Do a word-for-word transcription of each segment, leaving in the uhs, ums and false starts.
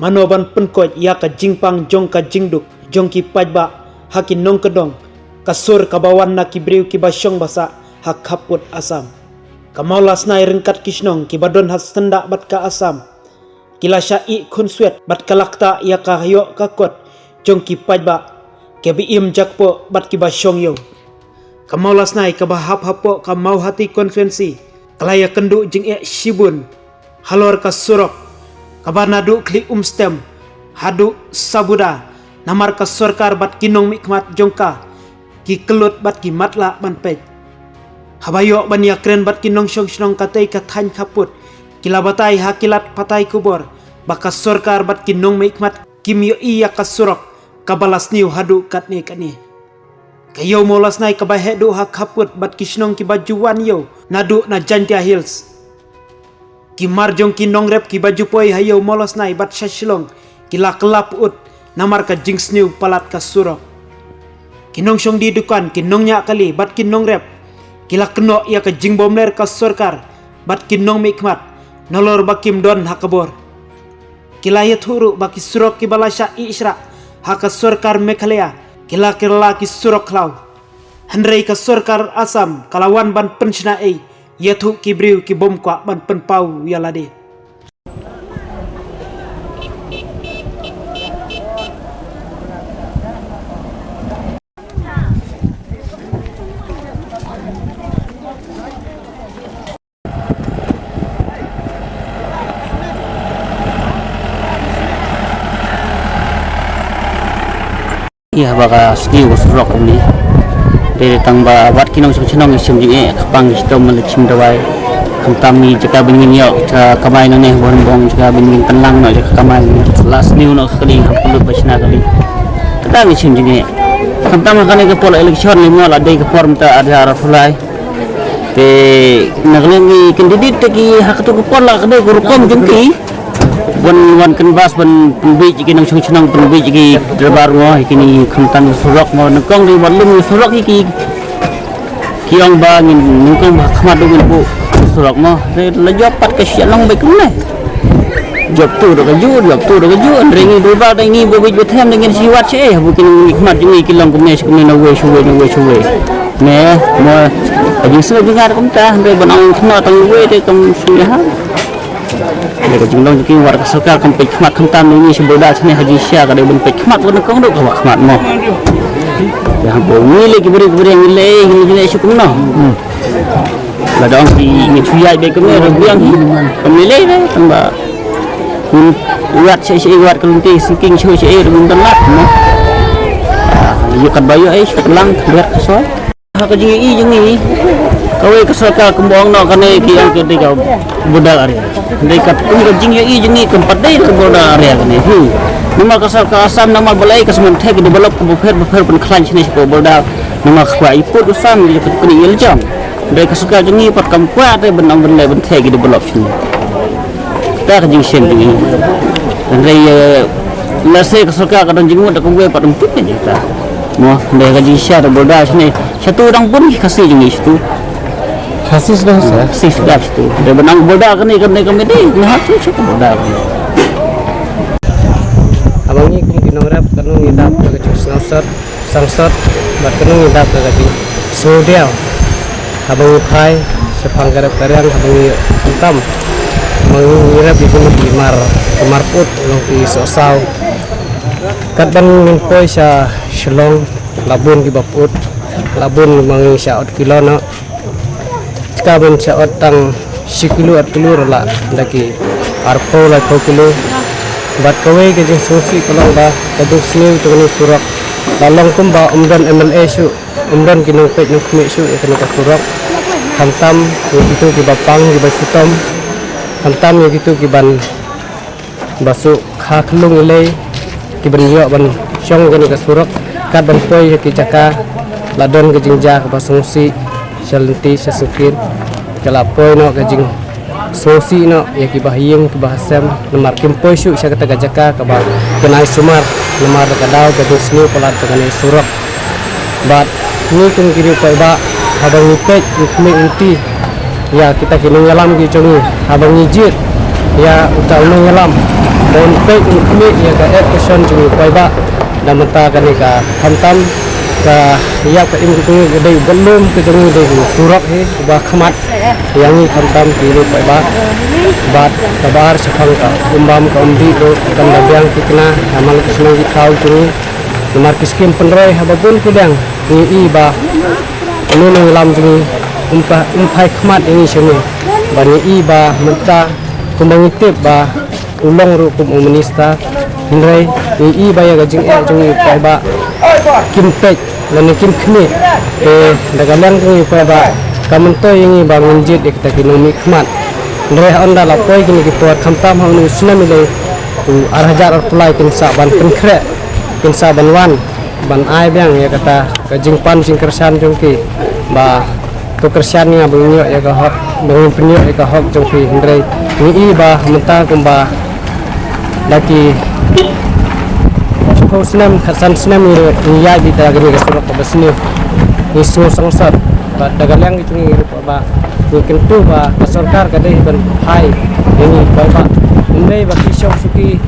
Mano ban pynkoit ïa ka jingpang jong ka jingduk jong ki paidbah ha ki nongkyndong, ka sur kaba wan na ki briew kiba shong ba sah ha khappud Assam. Ka Mawlasnai ryngkat ki shnong kiba don ha syndah bad ka Assam, ki la shah ih khunswet bad ka la ktah ïa ka ïoh ka kot jong ki paidbah kiba im jakpoh bad kiba shong ïew. Ka Mawlasnai kaba hap hapoh ka Mawhati constituency ka la ïakynduh jingeh shibun halor ka surok kaba naduh Khlieh Umstem haduh Sabuda, namar ka sorkar bad ki nongmihkhmat jong ka ki kyllut bad ki matlah ban peit. Haba ïoh ban ïakren bad ki nongshong shnong katei ka thaiñ khappud, ki la batai ha ki lad pathai khubor ba ka sorkar bad ki nongmihkhmat kim ïohi ïa ka surok kaba la sniew haduh katne katne. Ka ïew Mawlasnai kaba heh duh ha khappud bad ki shnong kiba ju wan ïew naduh na Jaintia Hills, ki mar jong ki nongrep kiba ju poi ha ïew Mawlasnai bad sha Shillong, ki la kylla pyut namar ka jingsniew palat ka surok. Ki nongshong die dukan, ki nongñiah kali bad ki nongrep ki la kynnoh ïa ka jingbymler ka sorkar bad ki nongmihkhmat nalor ba kim don ha ka bor. Ki la ïathuh ruh ba ki surok kiba la shah ih shrah ha ka sorkar Meghalaya ki la kylla ki surok khlaw. Hynrei ka sorkar Assam ka la wan ban pynshna ei ïathuh ki briew kibym kwah ban pynpaw ïa lade. Ïa, ba ka sniew ka surok kumne. Dei tang ba wat ki nongshong shnong ki shim jingeh, ka pang ki shitom, la shim dawai. Khamtam ni jaka ban ngin ïoh jaka kamai nangne, bun bong jaka ban ngin pynlang noh jaka kamai, la sniew noh ka kali, kham pynlut ba shna kali. Kata ngi shim jingeh. Khamtam ha kane ka por election ni mo, la dei ka por mynta ar hajar arphew lai. Te na ka liang ki candidate te ki ha katu ka por la ka dei ka rukom jong ki. Wan, wan canvass ban pynbiej ki nongshong shnong, pynbiej ki dorbar mo, kini khamtam surok mo, nyngkong dei ban lum surok ki, ki ong ba ngin nyngkong ba khmat dei ngin buh surok mo. Te la jop pat ka sha long ba kumne. Jop tu da ka ju, jop tu da ka ju, hynrei ngi ba, ba ngi ba wit ba them da ngin shi wat shi eh, bu kin ngi khmat jong ngi ki long kumne shi kumne na wei shi wei na wei shi wei. Ne, mo, ka jingsngew jong nga da kumta, hynrei ban ong khmat tang wei te kam sngewbha. Dei ka jinglong jong ki wat ka sorkar kam peit khmat khamtam ngi shi bor da shane ha jingshisha ka dei ban peit khmat wat nyngkong dei ka wat khmat mo. Ya ha bo ngi le ki bri ki bri ngi le ngi le shi kumno. Lada ong ki ngi shu ïaid beit kumne ruh biang hi. Kam lei lei beit tang ba. Ngi wad sha sha wad ka lynti sngewsih sha ruh ngim don lad mo. Ïa katba ïoh ai sha ka lang wad ka soi. Ha ka jingïohi jong ngi. Kawei ka sorkar kumba ong noh kane ki ong ka dei ka border area. Dei ka kum ka jingïohi jong ngi kam pat dei ka border area kane. Hmm. Namar ka sorkar Assam namar balei ka sngewthuh ki develop ka bapher bapher pynkhlaiñ shane sha ka border. Namar ka kwah ïa pud u Assam ïa ka kane ïa lajong. Dei ka sorkar jong ngi pat kam kwah te ban ong ban leh ban theh ki develop shane. Kata ka jingshem jong ngi. Hynrei, eh, lehse ka sorkar ka don jingmut da kawei pat ym tip ïa kata. Mo, dei ka jingshisha da border shane. Shatu dang bun ki Khasi jong ngi shatu. Khasi suda sa? Khasi suda shatu. Dei ban ong border kane kane kane dei. Ngi hap shu shu border kane. Haba ngi kum ki nongrep ka nong ngi dap ka jingsngewsih. Sangsot, bad kano ngi dap ka kati. Sngewdiaw. Haba ngi phai shaphang ka rep ka riang, haba ngi khamtam. Haba ngi rep ïa kino ki mar, ka mar put long ki sohsaw. Katba ngin poi sha Shillong, la bun kiba put, la bun ma ngi sha ot kilo noh. Jaka ban sha ot tang shi kilo, at kilo ruh lah da ki arphew laiphew kilo. Bad kawei ka jingsngewsih ka long ba ka jingsniew jong kane surok la long kumba ym don M L A shuh, ym don ki nongpeit nongkhmih shuh ïa kane ka surok. Khamtam ïa kito kiba pang kiba shitom, khamtam ïa kito kiban ba shu kha khlung ïalei kiban ïoh ban shong kane ka surok, kat ban poi ha ki jaka la don ka jingjia kaba sngewsih sha lynti sha syngkien. Ka la poi noh ka jingsngewsih noh ïa kiba ha ïing kiba ha sem namar kim poi shuh sha kata ka jaka kaba kynai sumar namar ka daw ka jingsniew palat jong kane surok. Bad ngi kum ki riew paidbah, haba ngi peit ngi khmih ngi ti ïa kita ki nongïalam ki jong ngi, haba ngi jied ïa uta u nongïalam, Ban peit ban khmih ïa ka action jong u paidbah. Da mynta kane ka khamtam ka ïap ka im ka jong ngi ka dei u batlum ka jong ngi dei u surok hi uba khmat ïa ngi khamtam ki ri paidbah. Bad kaba ar shaphang ka um bam ka um dih ruh kam da biang ki kna namar ka shnong ki thaw jong ngi. Namar ki skim pynroi haba bun ki liang ngi i ba une u nongïalam jong ngi um phai khmat ïa ngi sha ngi. Ba ngi i ba mynta kumba ngi tip ba u long ruh kum u minister. Hynrei ngi i ba ïa ka jingeh jong u paidbah kim peit lane kim khmih. Te da ka liang jong u paidbah ka myntoi ïa ngi ba ngin jied ïa kita ki nongmihkhmat. Hynrei ha ynda la poi kine ki por khamtam ha une u snem i lei u ar hajar arphew lai kin sa ban pynkhreh, kin sa ban wan ban ai biang ïa kata ka jingpan jingkyrshan jong ki ba to kyrshan ïa ba ngin ïoh ïa ka hok, ba ngin pynïoh ïa ka hok jong ki. Hynrei ngi i ba mynta kumba da ki shiphew snem khatsan snem ngi ïaid beit da kane ka surok kaba sniew. Ngi sngew sngewsot ba da ka liang ki jong ngi ruh ba ngi kyntu ba ka sorkar ka dei ban phai ïa ngi paidbah. Hynrei ba ki shong shuki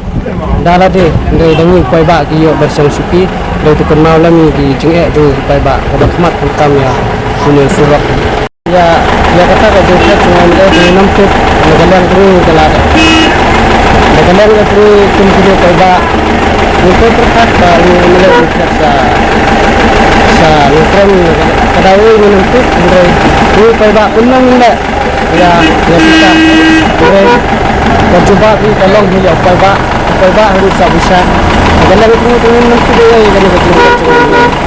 da lade, hynrei da ngi paidbah ki ïoh ban shong shuki. Dei to kynmaw lang ïa ki jingeh jong ngi paidbah kaba khmat khamtam ïa une u surok. Ïa, ïa kata ka jingeh jong ngi dei ngi nym tip na ka liang jong ngi ka lade. Na ka liang jong ngi kum ki paidbah ngi pyrkhat ba ngi nym leh ngi pyrkhat sa sa ngi kren ka daw ngi nym tip hynrei ngi paidbah kumno ngin leh. Ïa, ïa kita. Hynrei ka jubab hi ka long hi ïa u paidbah, u paidbah ha ruh sa bishar. Na ka liang jong ngi ngi nym tip ïa kane ka jingeh jong ngi.